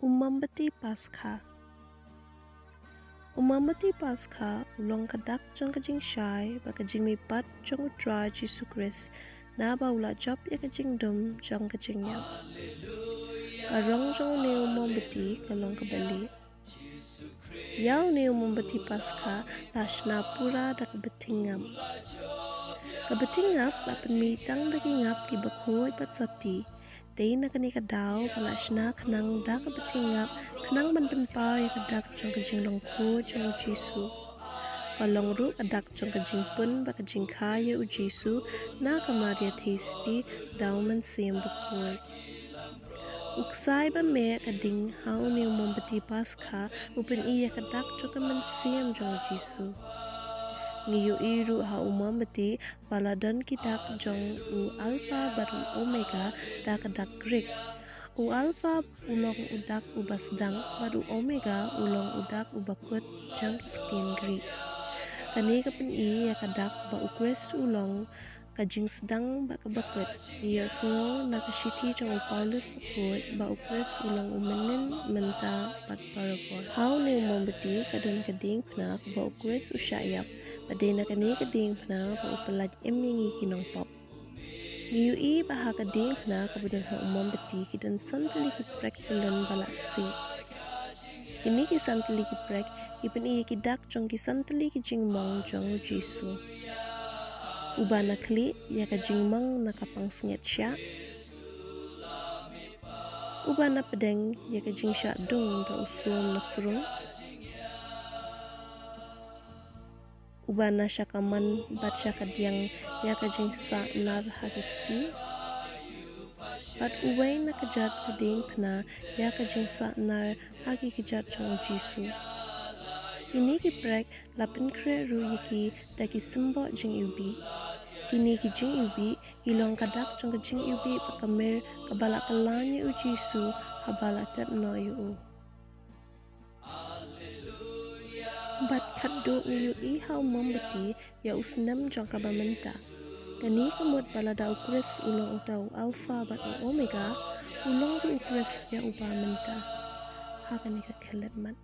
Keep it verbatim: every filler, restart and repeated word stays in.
U Mombati Paskha. U Mombati Paskha u long ka dak jong ka jingshai bad ka jingmihpat jong U Trai Jisu Khrist, naba u la jop ïa ka jingdum jong ka jingïap. Ka rong jong une u mombati ka long kaba lieh. Ïa une u mombati Paskha la shna pura da ka bthing ngap. Ka bthing ngap la pynmih tang da ki ngap kiba khuid bad sotti. Dei na kane ka daw ba la shna khnang da ka bthing ngap, khnang ban pynpaw ïa ka dak jong ka jinglong khuid jong U Jisu. Ka long ruh ka dak jong ka jingpun bad ka jingkha ïa U Jisu na ka Maria Theisotti da U Mynsiem Bakhuid. U ksai ba meh ka ding ha une u mombati Paskha u pyni ïa ka dak jong ka mynsiem jong U Jisu. Ngi ïohi ruh ha u mombati ba la don ki dak jong u Alpha bad u Omega da ka dak Greek. U Alpha u long u dak uba sdang bad u Omega u long u dak uba kut jong ki ktien Greek. Kane ka pyni ïa ka dak ba U Khrist u long ka jingsdang bad kaba kut. Ngi ïohsngew na ka shithi jong u Paulus Bakhuid ba U Khrist u long u mynnin, mynta bad barabor. Ha une u mombati ka don ka diengphna kaba U Khrist u shah ïap, bad dei na kane ka diengphna ba u pyllait im ïa ngi ki nongpop. Ngi ïohi ba ha ka diengphna kaba don ha u mombati ki don san tylli ki prek pyllun ba la sieh. Kine ki san tylli ki prek ki pyni ïa ki dak jong ki san tylli ki jingmong jong U Jisu. Uba na khlieh ïa ka jingmong na ka pansngiat shiah. Uba na pdeng ïa ka jingshah dung da u sur na krung. Uba na sha ka mon bad sha ka diang ïa ka jingsah nar ha ki kti. Bad uwei na kjat ka diengphna ïa ka jingsah nar ha ki kjat jong U Jisu. Kine ki prek la pynkhreh ruh ïa ki da ki symboh jingiwbih. Kine ki jingiwbih ki long ka dak jong ka jingiwbih bad ka myrrh kaba la kylla ïa U Jisu haba la tep noh ïa u. Bad khatduh ngi ïohi ha u mombati ïa u snem jong kaba mynta. Kane ka mut ba lada U Khrist u long uta u Alpha bad u Omega, u long ruh U Khrist ïa uba mynta. Ha kane ka khyllipmat.